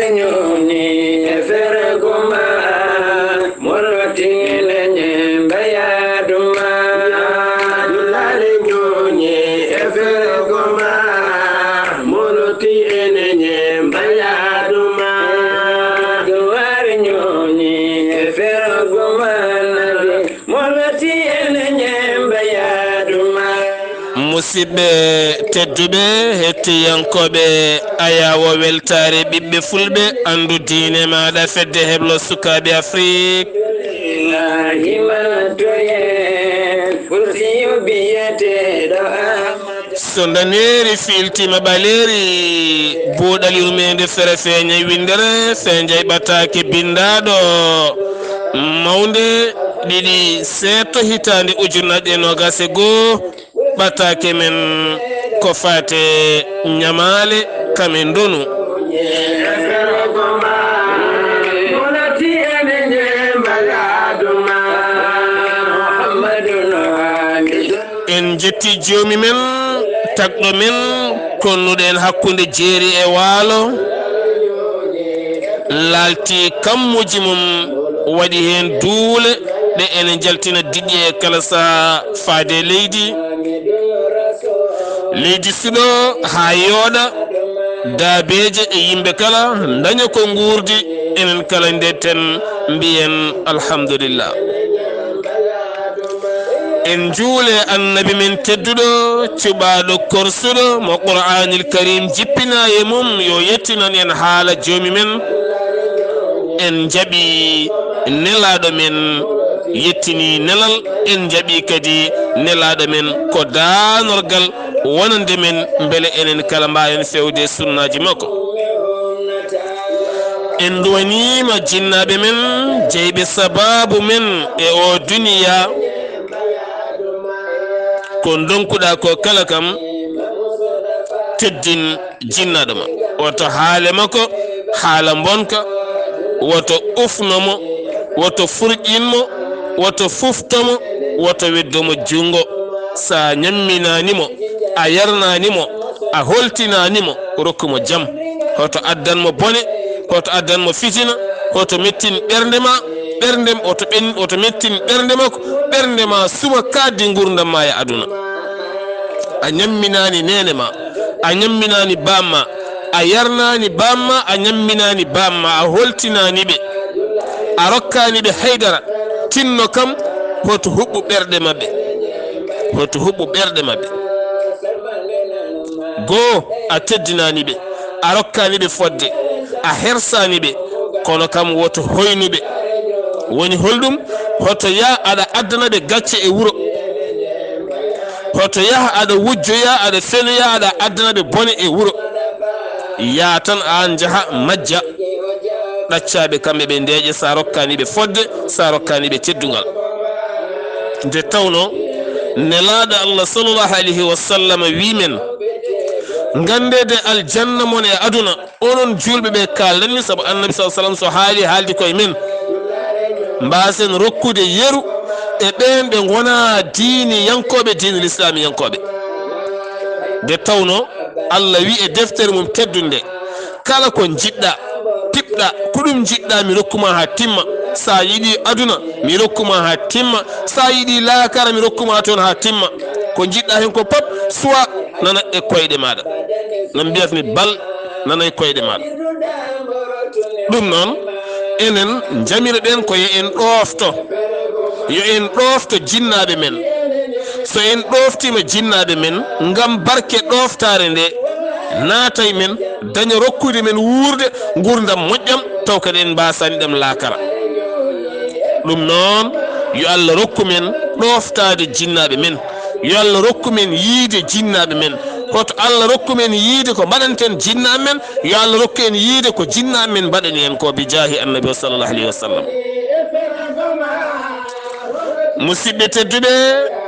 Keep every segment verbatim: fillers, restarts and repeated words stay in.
Ñoni e fergo ma, moloti ene ñemba yaadu ma. Dulare ñoni e fergo ma, moloti ene ñemba yaadu ma. Duware ñoni e fergo ma, moloti ene ñemba yaadu ma. Musidɓe tedduɓe, hettiyankooɓe Ayaawo Weltaare ɓiɓɓe Fulɓe, anndu diine maaɗa, fedde heblo sukaaɓe Afrik. Himatoye, kursiyu biyeteeɗo Ahmad. So ndaneeri fiiltiima ɓaleeri, buuɗal yurmeende fere feeñay winndere, feeñay ɓataake binndaaɗo mawnde ɗiɗi seeɗto hitaande ujunnaje e noogas e goo, ɓataake men ko faate ñamaale kame ndonu. En njetti joomi men, tagɗo men, konnuɗo en hakkunde jeeri e waalo, laalti kammuuji mum, waɗi heen duule ɗe ene njaltina diƴƴe e kala sahaa faade e leydi. Leydi suɗo haa yooɗa, daabeeje e yimɓe kala ndaña ko nguurdi, enen kala ndenten mbiyen alhamdulillah. En njuule Annabi men tedduɗo, cuɓaaɗo korsuɗo, mo Qur'aanil Kariim jippinaa e mum, yo yettinan en haala Joomi men. En njaɓi Nelaaɗo men, yettini nelal, en njaɓi kadi Nelaaɗo men ko daanorgal wonande men, mbele enen kala mbaawen fewde sunnaaji makko. En nduwaniima jinnaaɓe men, jeyɓe sabaabu men e oo duniyaa. Ko ndonkuɗaa ko kala kam, teddin jinnaaɗo ma. Woto haale makko haala mbonka, woto ufno mo, woto furƴin mo, woto fufto mo, woto weddo mo junngo. So a ñamminaani mo, a yarnaani mo, a holtinaani mo, rokku mo jam. Hoto addan mo bone, hoto addan mo fitina, hoto mettin ɓernde ma, ɓernde, hoto ɓen-, hoto mettin ɓernde makko, ɓernde ma suma kaaddi nguurndam ma e aduna. A ñamminaani neene ma, a ñamminaani baam ma, a yarnaani baam ma, a ñamminaani baam ma, a holtinaani ɓe, a rokkaani ɓe haydara, tinno kam, hoto huɓɓu ɓerɗe maɓɓe, hoto huɓɓu ɓerɗe maɓɓe. Goo, a teddinaani ɓe, a rokkaani ɓe fodde, a hersaani ɓe, kono kam woto hoynu ɓe. Woni holɗum? Hoto yah aɗa addana ɓe gacce e wuro. Hoto yah aɗa wujjoya, aɗa fenoya, aɗa addana ɓe bone e wuro. Yaa tan aan njaha majja. Ɗaccaa ɓe kamɓe ɓe ndeeƴa, so a rokkaani ɓe fodde, so a rokkaani ɓe teddungal. Nde tawnoo Nelaaɗo Allah sallallahu alayhi wa sallam wii men, nganndeede aljanna mon e aduna, onon juulɓe ɓe kaaldanmi, sabu Annabi sallallahu alayhi wa sallam so haali, haaldi koye men, mbaasen rokkude yeru e ɓeen ɓe ngonaa diiniyankooɓe, diinul islaamiyankooɓe. Nde tawnoo Allah wii e deftere mum teddunde, kala ko njiɗɗaa, piɓɗaa, ko ɗum njiɗɗaa mi rokkuma haa timma. So a yiɗi aduna, mi rokkuma haa timma. So a yiɗi laakara, mi rokkuma toon haa timma. Ko njiɗɗaa heen ko pop, soit nana e koyɗe maaɗa. No mbiyatmi bal, nana e koyɗe maaɗa. Ɗum noon, enen njamiroɗen ko yo en ɗoofto. Yo en ɗoofto jinnaaɓe men. So en ɗooftiima jinnaaɓe men, ngam barke ɗooftaare nde, naatay men, daña rokkude men wuurde nguurndam moƴƴam, taw kadi en mbaasaani ɗam laakara. Ɗum noon, yo Allah rokku men ɗooftaade jinnaaɓe men. Yo Allah rokku men yiide jinnaaɓe men. Hoto Allah rokku men yiide ko mbaɗanten jinnaaɓe men. Yo Allah rokku en yiide ko jinnaaɓe men mbaɗani en ko, bi jaahi Annabi o sallallahu alayhi wa sallam. Musidɓe tedduɓe,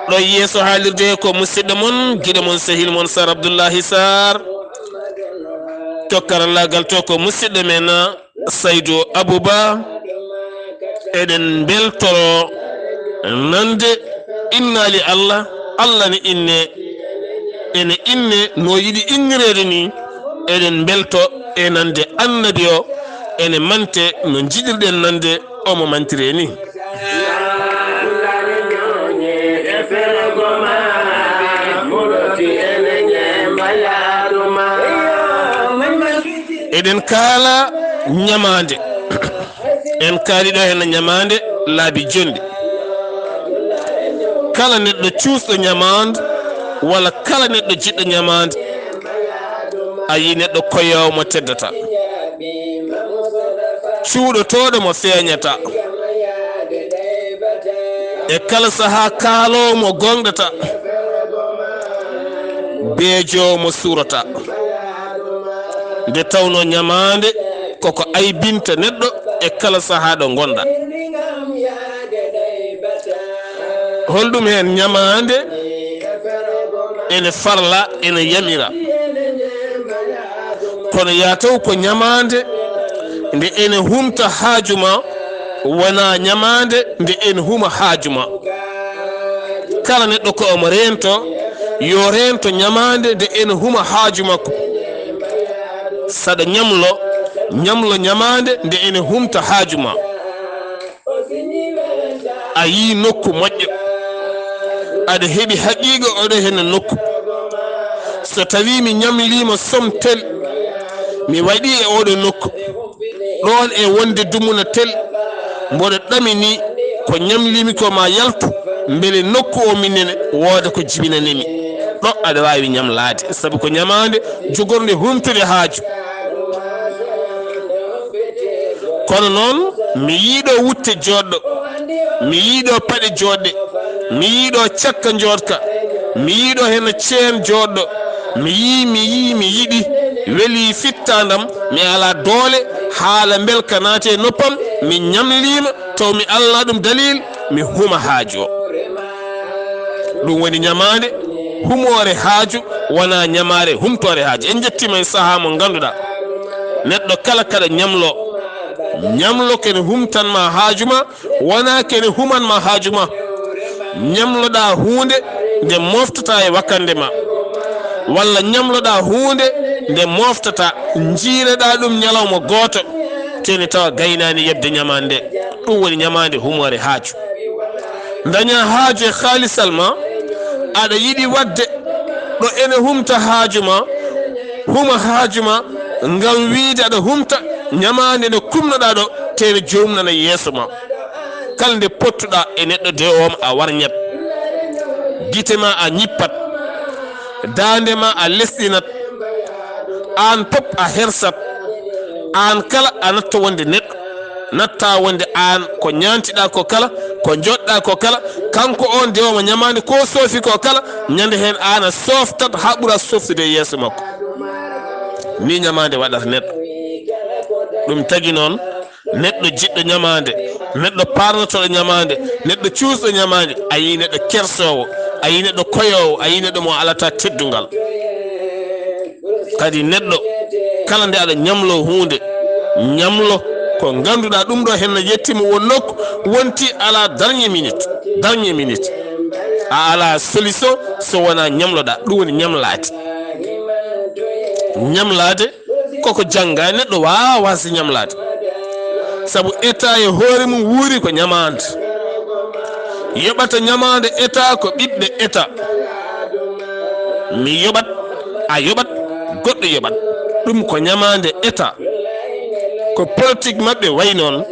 ɗo yeeso haalirde ko musidɗo mon, giɗo mon, sehil mon, Sar Abdullahi Sar. To karallaagal to ko musidɗo men, Saydu Abuba. Eɗen mbeltoro nande innaali Allah, Allah ne inne, ene inne no yiɗi innireede ni. Eɗen mbelto e nande Annabi o, Ene mante no njiɗirɗen nande omo mantire ni. Eɗen kaala ñamaande. En kaali ɗo heen ñamaande laabi jonɗi. Kala neɗɗo cuusɗo ñamaande, walla kala neɗɗo jiɗɗo ñamaande, a yii neɗɗo koyoowo mo teddata. Cuuɗotooɗo mo feeñata. E kala sahaa kaaloowo mo gooŋɗata. Beejoowo mo suurata. Nde tawnoo ñamaande koko aybinta neɗɗo e kala sahaa ɗo ngonɗa. Holɗum heen ñamaande ene farla, ene yamira? Kono yaa taw ko ñamaande nde ene humta haaju ma, wonaa ñamaande nde ene huma haaju ma. Kala neɗɗo ko omo reento, yo reento ñamaande nde ene huma haaju makko. Saɗa ñamlo, ñamlo ñamaande nde ene humta haaju ma. A yii nokku moƴƴo, aɗa heɓi haqiiqa oɗo heen nokku. So tawii mi ñamliima somme tel, mi waɗii e oɗo nokku, ɗoon e wonde dumuna tel, mboɗo ɗamini ko ñamliimi ko ma yaltu, mbele nokku o min nene wooda ko jibinanimi. Ɗo aɗa waawi ñamlaade, sabu ko ñamaande jogornde humtude haaju. Kono noon, mi yii ɗo wutte jooɗɗo, mi yii ɗo paɗe jooɗɗe, mi yii ɗo cakka njooɗka, mi yii ɗo heno ceen jooɗɗo, mi yii, mi yii, mi yiɗi, weli fittaandam, mi alaa doole, haala mbelka naati e noppam, mi ñamliima, taw mi alaa ɗum dalil, mi huma haaju o. Ɗum woni ñamaande humoore haaju, wonaa ñamaare humtoore haaju. En njettiima e sahaa mo ngannduɗaa, neɗɗo kala kaɗa ñamlo, ñamlo kene humtan ma haaju ma, wonaa kene human ma haaju ma. Ñamloɗaa huunde nde moftataa e wakannde ma, walla ñamloɗaa huunde nde moftataa, njiireɗaa ɗum ñalawma gooto, tene tawa gaynaani yeɓde ñamaande nde. Ɗum woni ñamaande humoore haaju. Dañaa haaju e haalisal ma, aɗa yiɗi waɗde ɗo ene humta haaju ma, huma haaju ma, ngam wiyde aɗa humta ñamaande nde kumnoɗaa ɗo, tene joomum nana yeeso ma. Kala nde pottuɗaa e neɗɗo dewo ma, a warñat. Gite ma a ñippat. Daande ma a lesɗinat. Aan pop a hersat. Aan kala a natta wonde neɗɗo. Natta wonde aan ko ñaantiɗaa ko kala, ko njoɗɗaa ko kala, kanko on dewo ma ñamaande ko soofi ko kala, ñande heen aan a sooftat haa ɓura softude e yeeso makko. Ni ñamaande waɗata neɗɗo. Ɗum tagi noon, neɗɗo jiɗɗo ñamaande, neɗɗo paarnotoɗo ñamaande, neɗɗo cuusɗo ñamaande, a yii neɗɗo kersoowo, a yii neɗɗo koyoowo, a yii neɗɗo mo alata teddungal. Kadi neɗɗo, kala nde aɗa ñamlo huunde, ñamlo ko ngannduɗaa ɗum ɗo heen no yettima won nokku, wonti alaa dernière minute, dernière minute. A alaa solution so wonaa ñamloɗaa, ɗum woni ñamlaade. Ñamlaade koko jannga, neɗɗo waawaa si ñamlaade. Sabu État e hoore mum wuuri ko ñamaande. Yoɓata ñamaande État ko ɓiɓɓe État. Mi yoɓat, a yoɓat, goɗɗo yoɓat. Ɗum ko ñamaande État. Ko politique maɓɓe wayi noon.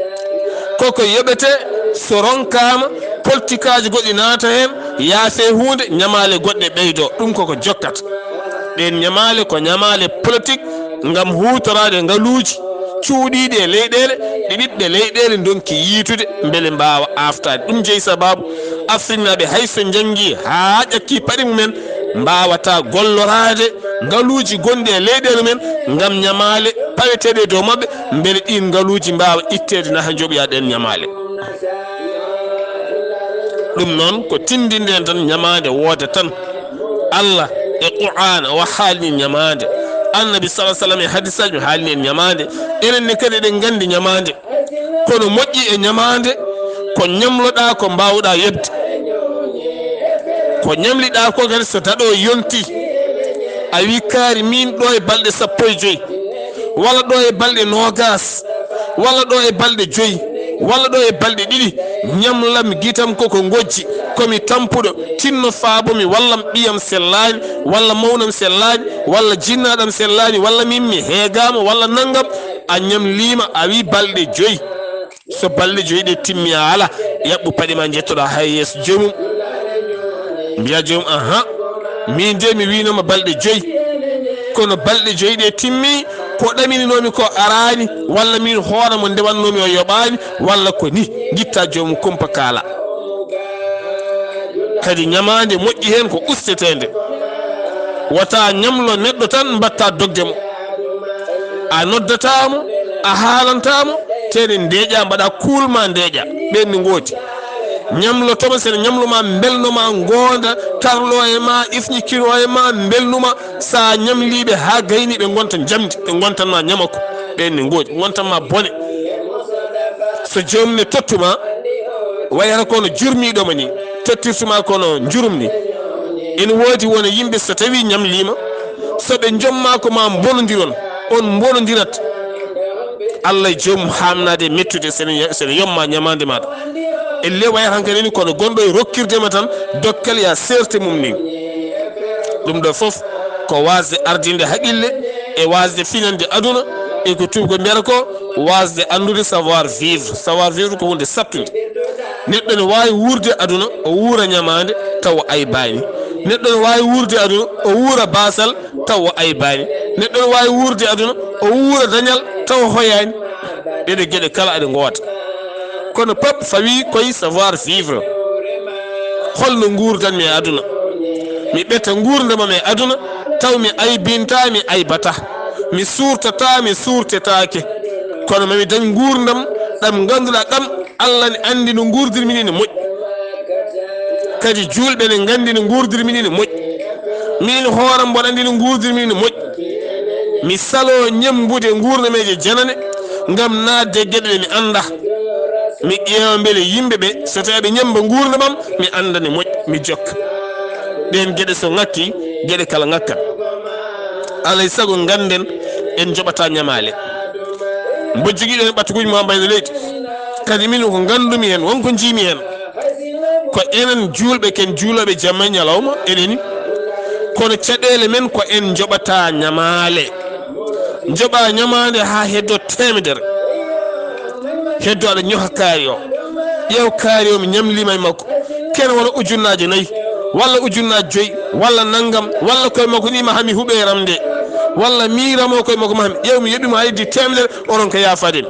Koko yoɓete so ronkaama politikaaji goɗɗi naata heen, yaafee huunde, ñamaale goɗɗe ɓeydoo. Ɗum koko jokkata. Ɗeen ñamaale ko ñamaale politique ngam huutoraade ngaluuji cuuɗiiɗi e leyɗeele ɗe ɓiɓɓe leyɗeele ndonki yiitude mbele mbaawa aaftaade. Ɗum jeyi sabaabu Afriknaaɓe hay so njanngi haa ƴakki paɗe mumen mbaawataa golloraade ngaluuji gonɗi e leyɗeele mumen ngam ñamaale paweteeɗe e dow maɓɓe mbele ɗiin ngaluuji mbaawa itteede nata njoɓoya ɗeen ñamaale. Ɗum noon ko tinndinde en tan ñamaande wooda tan. Allah e Qur'aana o haalni ñamaande. Annabi sala sallam e hadisaaji o haalni en ñamaande. Enen ne kadi eɗen nganndi ñamaande. Kono moƴƴi e ñamaande ko ñamloɗaa ko mbaawɗaa yoɓde. Ko ñamliɗaa ko kadi so daɗo yonti, a wi kaari miin ɗo e balɗe sappo e joy, walla ɗo e balɗe noogaas, walla ɗo e balɗe joyi, walla ɗo e balɗe ɗiɗi, ñamlam gitam koko ngojji, komi tampuɗo, tinno faabo mi, wallam ɓiyam sellaani, walla mawnam sellaani, walla jinnaaɗam sellaani, walla min mi heegaama, walla nanngam, a ñamliima, a wi balɗe joyi. So balɗe joyi ɗe timmi a ala, yaɓɓu paɗe ma, njettoɗaa hay yeeso joomum. Mbiya joomum, aha, min de mi wiinoma balɗe joyi. Kono balɗe joyi ɗe timmi, ko ɗamininoomi ko araani, walla min hoore mo ndewannoomi o yoɓaani, walla ko ni. Ngitta joomum kumpa kaala. Kadi ñamaande moƴƴi heen ko usteteende. Wota ñamlo neɗɗo tan mbatta dogde mo. A noddataa mo, a haalantaa mo, tene ndeeƴa, mbaɗa kuul ma ndeeƴa. Ɓen ne ngoodi. Ñamloto mo, sene ñamlo ma mbelno ma, ngoonda, tarlo e ma, ifñikiro e ma, mbelnuma. Sa ñamliiɓe haa gayni, ɓe ngonta njamdi, ɓe ngontan ma ñamako. Ɓen ne ngoodi, ngontan ma bone. So joomum ne tottuma, wayata kono jurmiiɗo ma ni, tottirtuma kono njurum ni. Ene woodi wona yimɓe, so tawi ñamliima, so ɓe njomma ko ma mbonondiron, on mbonondirat. Allah e joomum haamnaade e mettude, sene, sene yomma ñamaande maɗa. Elle wayata hankadi ni kono gonɗo e rokkirde ma tan dokkal ya seerte mum ni. Ɗum ɗo fof ko waasde ardinde haqille e waasde finande aduna e ko tuubakooɓe mbiyata ko waasde anndude savoir vivre. Savoir vivre ko huunde sattunde. Neɗɗo ne waawi wuurde aduna, o wuura ñamaande, tawa aybaani. Neɗɗo ne waawi wuurde aduna, o wuura baasal, tawa aybaani. Neɗɗo ne waawi wuurde aduna, o wuura dañal, tawa hoyaani. Ɗeɗe geɗe kala aɗe ngoota. Kono pap fawii koye savoir vivre. Holno nguurdanmi e aduna? Mi ɓeta nguurndamam e aduna, taw mi aybintaa, mi aybataa. Mi suurtataa, mi suurtetaake. Kono mami dañ nguurndam ɗam ngannduɗaa ɗam, Allah ne anndi no nguurdirmi ni ne moƴƴi. Kadi juulɓe ne nganndi no nguurdirmi ni ne moƴƴi. Min hooram mboɗo anndi no nguurdirmi ni ne moƴƴi. Mi saloo ñemmbude nguurnameeje janane ngam naatde e geɗe ɗe mi anndaa. Mi ƴeewa mbele yimɓe ɓe, so tawii aɓe ñemmba nguurndamam, mi annda ne moƴƴi, mi jokka. Ɗeen geɗe so ŋakkii, geɗe kala ŋakkat. Alaa e sago ngannden en njoɓataa ñamaale. Mbo jogiiɗo heen ɓattuguuji ma mbayno leydi. Kadi min ko nganndumi heen, won ko njiimi heen. Ko enen juulɓe ken juulooɓe jamma e ñalawma, eɗeni. Kono caɗeele men ko en njoɓataa ñamaale. Njoɓa ñamaande haa heddoo teemedere. Heddoo aɗa ñoha kaari o. Ƴeew kaari o mi ñamliima e makko. Kene wona ujunnaaje nayi, walla ujunnaaje joyi, walla nanngam, walla koye makko ni ma hami huɓe ramde, walla mi ramo koye makko ma hami. Ƴeew mi yoɓi mo haa heddi teemedere, onon ko yaafaade mi.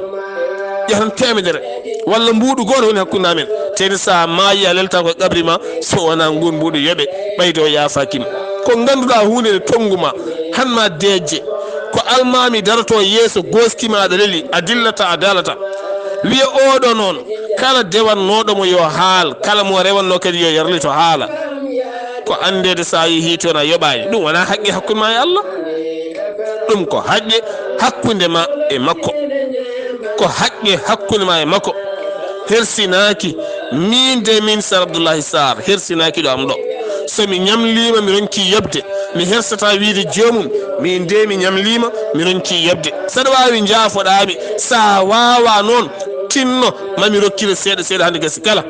Ƴeew tan teemedere, walla mbuuɗu gooto woni hakkunde amen. Teni sa maayi a lelta koye qabri ma, so wona nguun mbuuɗu yoɓe, ɓayde o yaafaaki ma. Ko ngannduɗaa huunde ne tonngu ma, han ma deejje. Ko almaami daroto yeeso gooski ma aɗa leli, a dillata, a daalata. Wiya oɗo noon, kala dewannooɗo mo yo haal, kala mo rewannoo kadi yo yarlito haala. Ko anndeede sa yehii toon a yoɓaani. Ɗum wonaa haqqe hakkunde ma e Allah. Ɗum ko haqqe hakkunde ma e makko. Ko haqqe hakkunde ma e makko. Hersinaaki, miin de miin Sar Abdullahi Sarr, hersinaaki ɗo am ɗo. So mi ñamliima, mi ronki yoɓde, mi hersataa wiyde joomum, miin de mi ñamliima, mi ronki yoɓde. Saɗa waawi njaafoɗaa mi, sa waawaa noon, tinno, ma mi rokkire seeɗa seeɗa hannde gasi kala.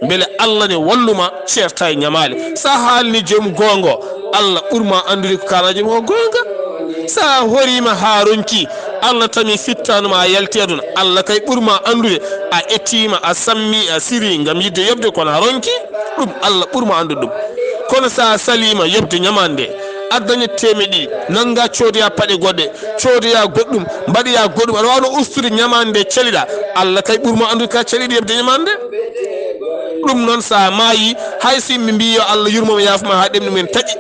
Mbele Allah ne wallu ma, ceertaa e ñamaale. Sa haalni joom goonga, Allah ɓur ma anndude ko kaalaa joom ko goonga. Sa horiima haa ronki, Allah tami fittaandu ma a yalti aduna. Allah kay ɓur ma anndude, a ettiima, a sammi, a siri ngam yiɗde yoɓde kono a ronki. Ɗum Allah ɓur ma anndude ɗum. Kono sa saliima yoɓde ñamaande nde, a dañat teemeɗɗe ɗiɗi, nannga coodoya paɗe goɗɗe, coodoya goɗɗum, mbaɗoya goɗɗum, aɗa waawi no ustude ñamaande nde caliɗaa. Allah kay ɓur ma anndude ka caliɗo yoɓde ñamaande nde. Ɗum noon, sa maayi, hay so yimɓe mbii yo Allah yurmo ma, yaafo ma, haa ɗemɗe mumen taƴi,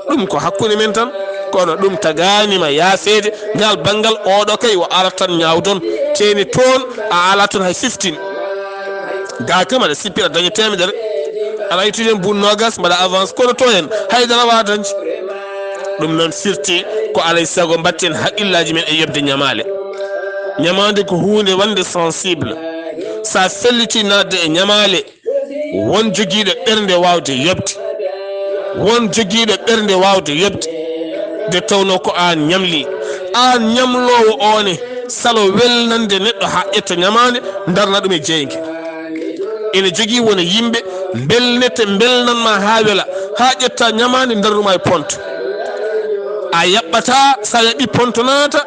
ɗum ko hakkunde men tan. Kono ɗum tagaani ma yaafeede, ngal banngal oɗo kay o arat tan ñaawdon. Teeni toon, a ala toon hay fifteen. Ga kam aɗa sippira daña teemedere. Aɗa itti heen buun noogas, mbaɗa avance, kono to heen, hay dara wa dañde. Ɗum noon firti ko alay sago mbatten haqqillaaji men e yoɓde ñamaale. Ñamaande ko huunde wonde sensible. Sa felliti naatde e ñamaale, won jogiiɗo ɓernde waawde yoɓde. Won jogiiɗo ɓernde waawde yoɓde. Nde tawnoo ko aan ñamli. Aan ñamloowo oo ne, salo welnande neɗɗo haa ƴetta ñamaande, ndarna ɗum e jeynge. Ene jogii wona yimɓe mbelnete, mbelnan ma haa wela, haa ƴetta ñamaande, ndarnu ma e ponto. A yaɓɓata, so a yaɓɓi ponto naata,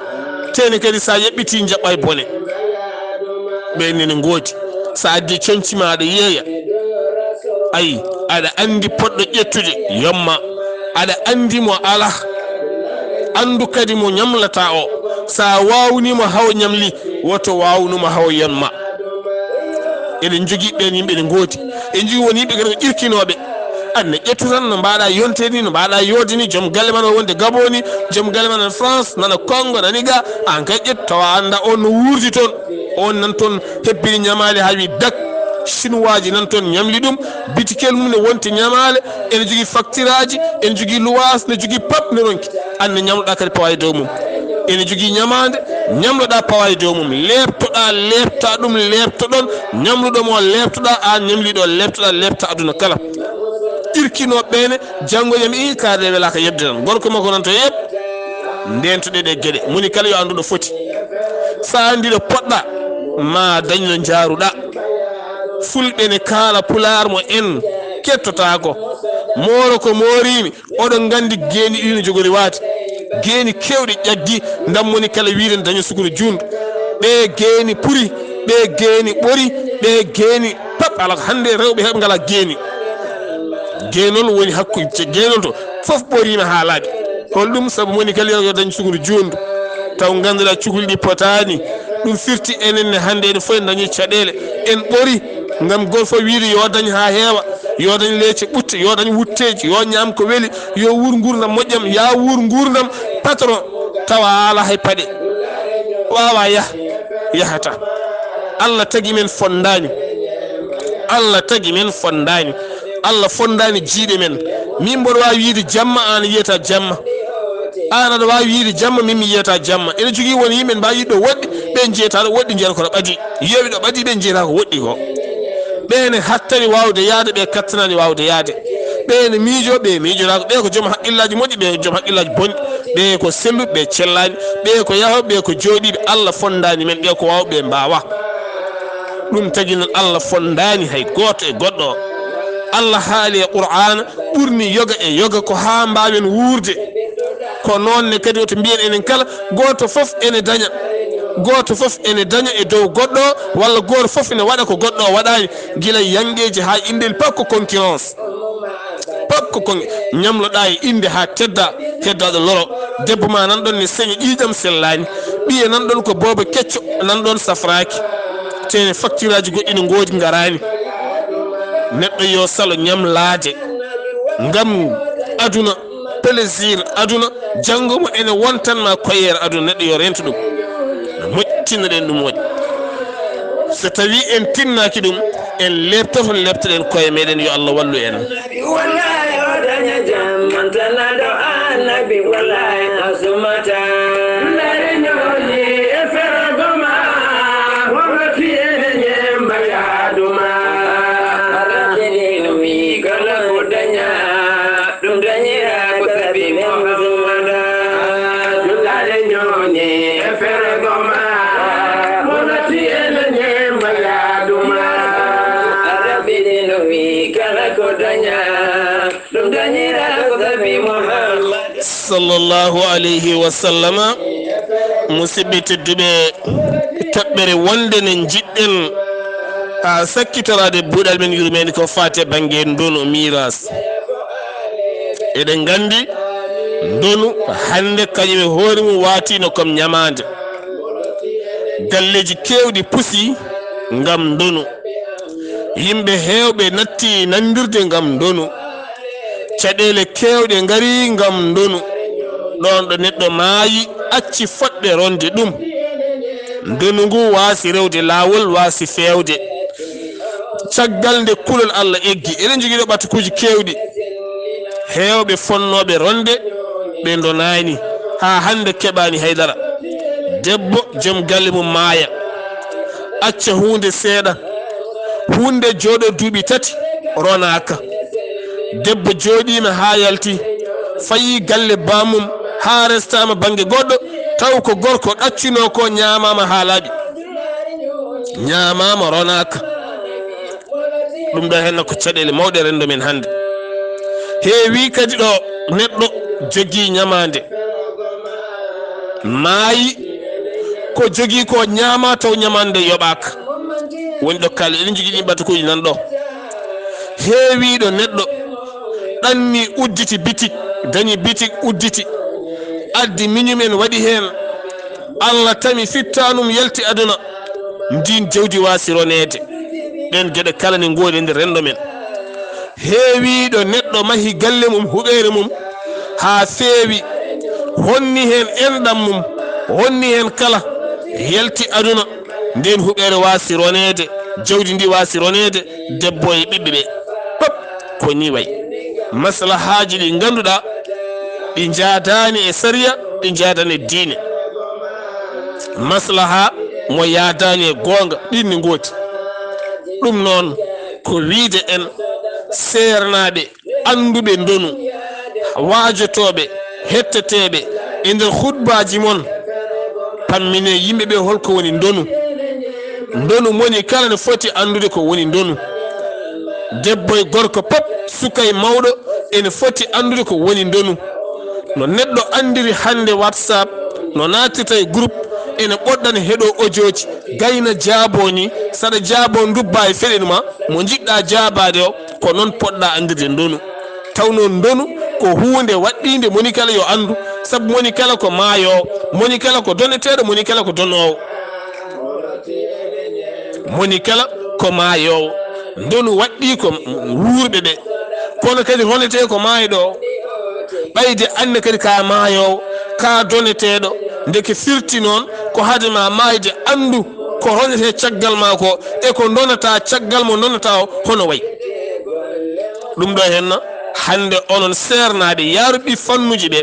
tene kadi so a yaɓɓiti njaɓɓa e bone. Ɓe nene ngoodi. So a addi conci ma aɗa yeeya. Ayi, aɗa anndi poɗɗo ƴettude, yomma. Aɗa anndi mo alaa. Anndu kadi mo ñamlata o. So a waawni mo hawo ñamli, woto waawnu mo hawo yomma. Eɗen njogii ɓeen yimɓe ene ngoodi. En njogii won yimɓe kadi ko ƴirkinooɓe. Aan ne ƴettu tan no mbaɗa yonte ni, no mbaɗa yoode ni, joom galle ma no wonde Gabon ni, joom galle ma nana France, nana Congo, nani ga, aan kay ƴettu tawa annda on no wuurdi toon. On nan toon hebbini ñamaale haa wi dak. Sinuwaaji nan toon ñamli ɗum. Bitikel mum ne wonti ñamaale. Ene jogii faktiraaji, ene jogii luwaas, ne jogii pap ne ronki. Aan ne ñamloɗa kadi pawa e dow mum. Ene jogii ñamaande, ñamloɗa pawa e dow mum. Leeptoɗa, leepta ɗum, leeptoɗon. Ñamluɗo mo leeptoɗa, aan ñamliɗo leeptoɗa, leepta aduna kala. Irkino ɓeene, janngo yami ii kaare welaaka yedde tan. Gorko makko nan to yeɓ. Ndeentoɗe ɗe geɗe. Moni kala yo anndu ɗo foti. So a anndi ɗo poɗɗa, ma dañ no njaaruɗa. Fulɓe ne kaala pulaar mo en kettotaako. Mooro ko mooriimi, oɗon nganndi geeni ɗi no jogori waade. Geeni keewɗi ƴaggi, ndam moni kala wiide ne daña sukuru juundu. Ɓee geeni puri, ɓee geeni ɓori, ɓee geeni pap alaa ko hannde rewɓe heɓe ngalaa geeni. Geenol woni hakkunde, geenol to fof ɓoriima haa laaɓi. Hol ɗum? Sabu moni kala yo dañ sukuru juundu. Taw ngannduɗaa cukalel ɗi potaani. Ɗum firti enen ne hannde ene fof en dañi caɗeele. En ɓori ngam gooto fof wiide yo dañ haa heewa. Yo dañ leece ɓutte, yo dañ wutteeji, yo ñaam ko weli, yo wuur nguurndam moƴƴam, ya wuur nguurndam patron. Tawa a alaa hay paɗe. Waawa yah, yahata. Allah tagi men fonndaani. Allah tagi men fonndaani. Allah fonndaani jiiɗe men. Min mboɗo waawi wiide jamma, aan yiyata jamma. Aan aɗa waawi wiide jamma, min mi yiyata jamma. Ene jogii won yimɓe mbaawi yiɗde woɗɗi, ɓe njiyata ɗo woɗɗi, njiyata kono ɓadii. Yeewi ɗo ɓadii, ɓe njiyata ko woɗɗi ko. Ɓe ne hattani waawde yahde, ɓe kattanaani waawde yahde. Ɓe ne miijo, ɓe miijotaako. Ɓe ko joom haqqillaaji moƴƴi, ɓe ko joom haqqillaaji bonɗi. Ɓe ko selluɓe, ɓe cellaani. Ɓe ko yahooɓe, ɓe ko jooɗiiɓe. Allah fonndaani men, ɓe ko waawɓe, ɓe mbaawa. Ɗum tagi noon Allah fonndaani hay gooto e goɗɗo o. Allah haali e Qur'aana, ɓurni yoga e yoga ko haa mbaawen wuurde. Ko noon ne kadi woto mbiyen enen kala, gooto fof ene daña. Gooto fof ene daña e dow goɗɗo o, walla gooto fof ene waɗa ko goɗɗo o waɗaani, gila yanqeeji haa inndel, pap ko concurrence. Pap ko kon ñamloɗa e innde haa tedda, heddaaɗo loro. Debbo ma nan ɗon ne seña ƴiiƴam sellaani. Ɓiye nan ɗon ko boobo kecco, nan ɗon safraaki. Tene faktiraaji goɗɗi ne ngoodi ngaraani. Neɗɗo yo salo ñamlaade ngam aduna, plaisir aduna, janngo mo ene wontan ma koyeere aduna, neɗɗo yo rento ɗum. Moƴƴinnoɗen ɗum moƴƴi. So tawi en tinnaaki ɗum, en leeptoto, leeptoɗen koye meɗen, yo Allah wallu en. Wallahi o daña jam, mantanaɗo annabi, wallahi asumata. Lare ñooli e fergo ma, hono fiyene ñemba yaaduma. Alaɓe ɗin wi kala ko daña, ɗum dañira ko sabi Muhammada. Jullaare ñooni e fergo ma, hono fiyene ñemba yaaduma. Alaɓe ɗin wi kala ko daña, ɗum dañira ko sabi Muhammad. Sallallahu alayhi wa sallama. Musidɓe tedduɓe, toɓɓere wonde ne njiɗɗen, a, sakkitoraade buuɗal men yurmeende ko faati e bannge ndonu, miiras. Eɗen nganndi ndonu hannde kañum e hoore mum waatiino comme ñamaande. Galleeji keewɗi pusi ngam ndonu. Yimɓe heewɓe natti nanndirde ngam ndonu. Caɗeele keewɗe ngari ngam ndonu. Ɗoon ɗo neɗɗo maayi, acci fotɓe ronde ɗum. Ndonu ngu waasi rewde laawol, waasi feewde. Caggal nde kulol Allah eggi, eɗen njogii ɗo ɓatakuuji keewɗi. Heewɓe fonnooɓe ronde, ɓe ndonaani, haa hannde keɓaani hay dara. Debbo, joom galle mum maaya, acca huunde seeɗa. Huunde jooɗo duuɓi tati, ronaaka. Debbo jooɗiima haa yalti, fayi galle baamum, haa restaama bannge goɗɗo, Taw ko gorko ɗaccunoo ko ñaamaama haa laaɓi, ñaamaama, ronaaka. Ɗum ɗo henna ko caɗeele mawɗe renndo men hannde. Heewi kadi ɗo neɗɗo jogii ñamaande, maayi, ko jogii ko ñaama taw ñamaande yoɓaaka. Woni ɗo kala eɗen jogii ɗin ɓatakuuji nan ɗo. Heewi ɗo neɗɗo ɗanni, udditi bitik, dañi bitik, udditi, addi miñum en, waɗi heen. Allah tami fittaanum, yalti aduna. Ndin jawdi waasi roneede. Ɗen geɗe kala ne ngoodi e nder renndo men. Heewi ɗo neɗɗo mahi galle mum, huɓeere mum, haa feewi, honni heen enɗam mum, honni heen kala, yalti aduna. Nden huɓeere waasi roneede, jawdi ndi waasi roneede, debbo e ɓiɓɓe ɓe. Pop ko ni wayi. Maslahaaji ɗi ngannduɗaa ɗi njaadaani e sariya, ɗi njaadaani e diine. Maslaha mo yaadaani e goonga, ɗin ne ngoodi. Ɗum noon ko wiide en seernaaɓe, annduɓe ndonu, waajotooɓe, hetteteeɓe e nder khutbaaji mon, pammine yimɓe ɓe holko woni ndonu. Ndonu moni kala ne foti anndude ko woni ndonu. Debbo e gorko pop, suka e mawɗo, ene foti anndude ko woni ndonu. No neɗɗo anndiri hannde WhatsApp, no naatirta e groupe, ene ɓoɗɗana heɗo ojooji, gayna jaaboo ni, saɗa jaaboo ndubba e feɗen ma, mo njiɗɗaa jaabaade o, ko noon poɗɗaa anndirde ndonu. Taw noon ndonu ko huunde waɗɗiinde moni kala yo anndu, sabu moni kala ko maayoowo, moni kala ko doneteeɗo, moni kala ko donoowo. Moni kala ko maayoowo. Ndonu waɗɗii ko wuurɓe ɓe, kono kadi ronetee ko maayɗo o. Ɓayde anne kadi ka maayoowo, ka doneteeɗo, ndeke firti noon ko hade ma maayde anndu ko ronetee caggal ma ko e ko ndonata caggal mo ndonata o hono wayi. Ɗum ɗo henna hannde onon seernaaɓe yaaruɓe fannuuji ɓe,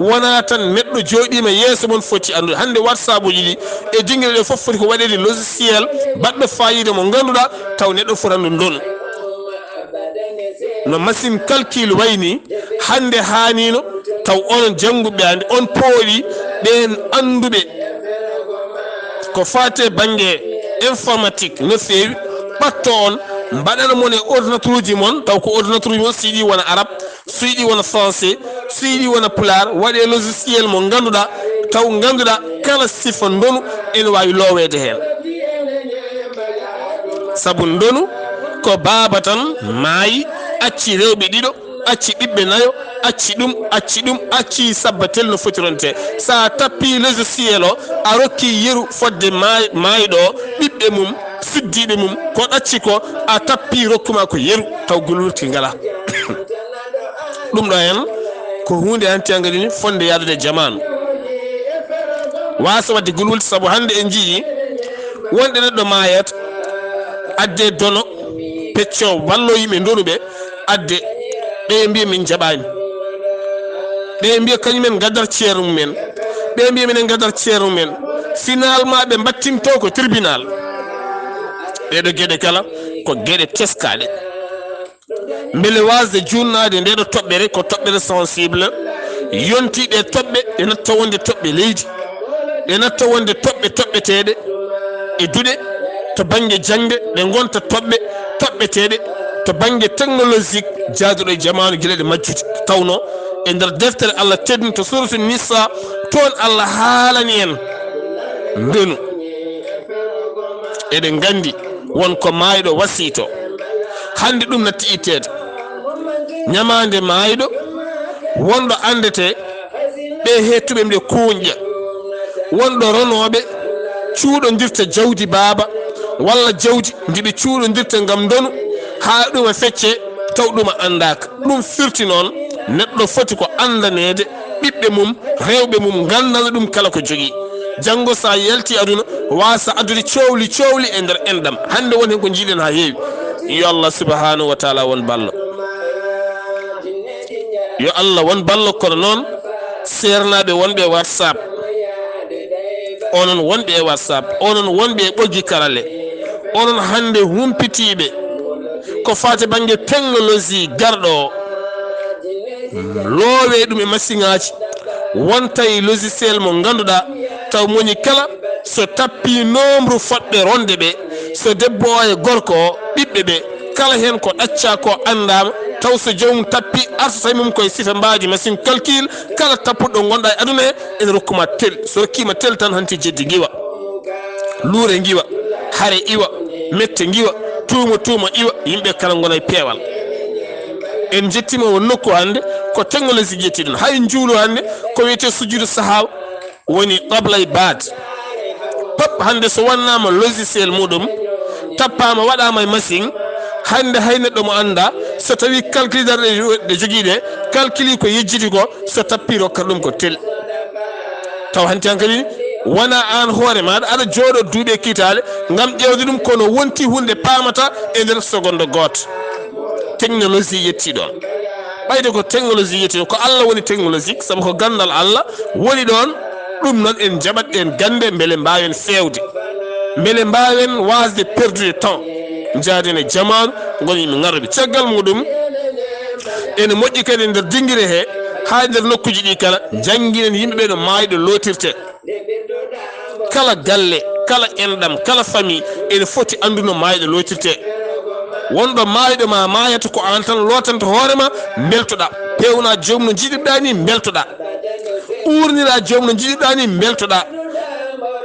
wonaa tan neɗɗo jooɗiima yeeso mon foti anndude. Hannde WhatsApp uji ɗi e dinngere ɗe fof foti ko waɗeede logiciel baɗɗo faayiida mo ngannduɗaa taw neɗɗo foti anndude ndonu. No machine calcul wayi ni, hannde haaniino taw onon jannguɓe hannde on pooɗi ɓeen annduɓe ko faati e bannge informatique no feewi, ɓatto on, mbaɗana mon e ordinateur uji mon, taw ko ordinateur uji mon, siɗi wona arab, siɗi wona français, siɗi wona pulaar, waɗe logiciel mo ngannduɗaa, taw ngannduɗaa kala sifa ndonu ene waawi looweede heen. Sabu ndonu ko baaba tan maayi, acci rewɓe ɗiɗo, acci ɓiɓɓe nayo, acci ɗum, acci ɗum, acci sabbatel no foti ronte. So a tappii logiciel o, a rokki yeru fodde maay-, maayɗo o, ɓiɓɓe mum, suddiiɓe mum, ko ɗacci ko, a tappii rokku ma ko yeru, taw gulwulti ngalaa. Ɗum ɗo en ko huunde hanti hangadini fonde yaadude e jamaanu. Waasa waɗde gulwulti sabu hannde en njiyii wonde neɗɗo maayat, adde dono, pecco wallo yimɓe ndonu ɓe, adde ɓe mbiya min njaɓaani. Ɓe mbiya kañumen ngaddat ceer mumen. Ɓe mbiya minen ngaddat ceer mumen. Finalement ɓe mbattinto ko tribunal. Ɗeɗo geɗe kala ko geɗe teskaaɗe. Mbele waasde juutnaade ndeɗo toɓɓere ko toɓɓere sensible, yonti ɗe toɓɓe ɗe natta wonde toɓɓe leydi, ɗe natta wonde toɓɓe toɓɓeteeɗe e duɗe to bannge jaŋde, ɗe ngonta toɓɓe toɓɓeteeɗe to bannge technologique jaaduɗo e jamaanu gila ɗe majjude. Tawno e nder deftere Allah teddunde to suuratu Nisa, toon Allah haalani en ndonu. Eɗen nganndi won ko maayɗo wasiito. Hannde ɗum natti itteede. Ñamaande maayɗo, wonɗo anndete ɓe heettuɓe ɓe kuuñƴa. Wonɗo ronooɓe cuuɗondirta jawdi baaba walla jawdi ndi ɓe cuuɗondirta ngam ndonu, haa ɗum e fecce taw ɗum a anndaaka. Ɗum firti noon neɗɗo foti ko anndaneede ɓiɓɓe mum, rewɓe mum, nganndana ɗum kala ko jogii. Janngo so a yalti aduna, waasa addude coowli coowli e nder enɗam. Hannde won heen ko njiiɗen haa heewi. Yo Allah subhanahu wa taala won ballo. Yo Allah won ballo, kono noon seernaaɓe wonɓe e WhatsApp, onon wonɓe e WhatsApp, onon wonɓe e ɓoggi karale, onon hannde humpitiiɓe ko faati bannge technologie garɗo o, loowe ɗum e masiŋaaji, Wontay logiciel mo ngannduɗaa taw moni kala, so tappi nombre fotɓe ronde ɓe, so debbo o e gorko o, ɓiɓɓe ɓe, kala heen ko ɗaccaa ko anndaama, taw so joomum tappi artatay mum koye sifa mbaadi machine calcul, kala tappuɗo ngonɗaa e aduna he, ene rokkuma tel. So rokkiima tel tan hanti jeddi ngiwa, luure ngiwa, hare iwa, mette ngiwa, tuuma tuuma iwa, yimɓe kala ngona e peewal. En njettiima o nokku hannde, ko technologie ƴetti ɗum. Hay njuulu hannde ko wiyetee sujuudu sahaaw, woni qabla e baad. Pop hannde so wannaama logiciel muɗum, tappaama waɗaama e machine, hannde hay neɗɗo mo anndaa, so tawii calculateur ɗe ɗe jogii ɗe, calculi ko yejjiti ko, so tappi rokkat ɗum ko tel. Taw hanti hankadi wona aan hoore maaɗa aɗa jooɗo duuɓi e kiitaale ngam ƴeewde ɗum, kono wonti huunde paamata e nder seconde gooto. Technologie yetti ɗoon. Ɓayde ko technologie yetti ɗoon, ko Allah woni technologique, sabu ko ganndal Allah woni ɗoon. Ɗum noon en njaɓat ɗeen gannde mbele mbaawen feewde, mbele mbaawen waasde perdude temps, njaaden e jamaanu, ngonen yimɓe ngarooɓe. Caggal muɗum, ene moƴƴi kadi nder dinngire he, haa e nder nokkuuji ɗi kala, njannginen yimɓe ɓe no maayɗo lootirtee. Kala galle, kala enɗam, kala famille ene foti anndu no maayɗo lootirtee. Wonɗo maayɗo ma maayata ko aan tan lootanta hoore ma, mbeltoɗaa. Peewna joom no njiɗirɗaa ni, mbeltoɗaa. Uurnira joom no njiɗirɗaa ni, mbeltoɗaa.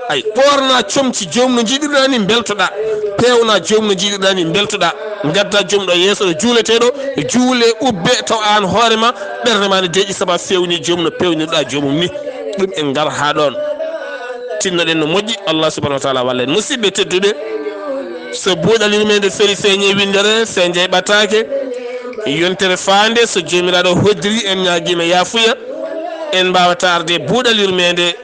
Ay, ɓoorna comci joom no njiɗirɗaa ni, mbeltoɗaa. Peewna joom no njiɗirɗaa ni, mbeltoɗaa. Ngadda joom ɗo yeeso ɗo juuletee ɗo, juule, ubbe, taw aan hoore ma, ɓernde ma ne deeƴi, sabu a feewni joom no peewnirɗaa joomum ni. Ɗum en ngar haa ɗoon. Tinnoɗen no moƴƴi, Allah subhanahu wa taala walla en. Musidɓe tedduɓe, so buuɗal yurmeende feri feeñe winndere, feeñe ɓataake. Yontere faande, so Joomiraaɗo hoddiri, en ñaagiima yaafuya. En mbaawata arde buuɗal yurmeende.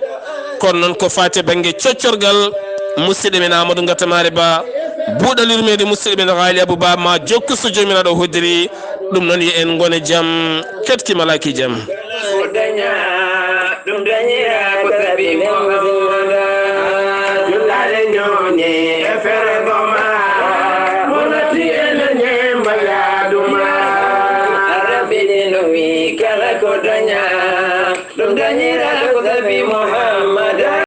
Kono noon ko faati e bannge coccorgal, musidɗo men Amadou Gatamare Ba, buuɗal yurmeende musidɗo men Ghali Abou Ba, ma jokku so Joomiraaɗo hoddiri. Ɗum noon yo en ngone jam, ketki malaaki jam. Ɗum dañira ko sabi Muhammad. Jullaale ñooni e fergo ma, mo natti e leñe mbayaadu ma. Rabbi ni no wi kala ko daña, ɗum dañira ko sabi Muhammad.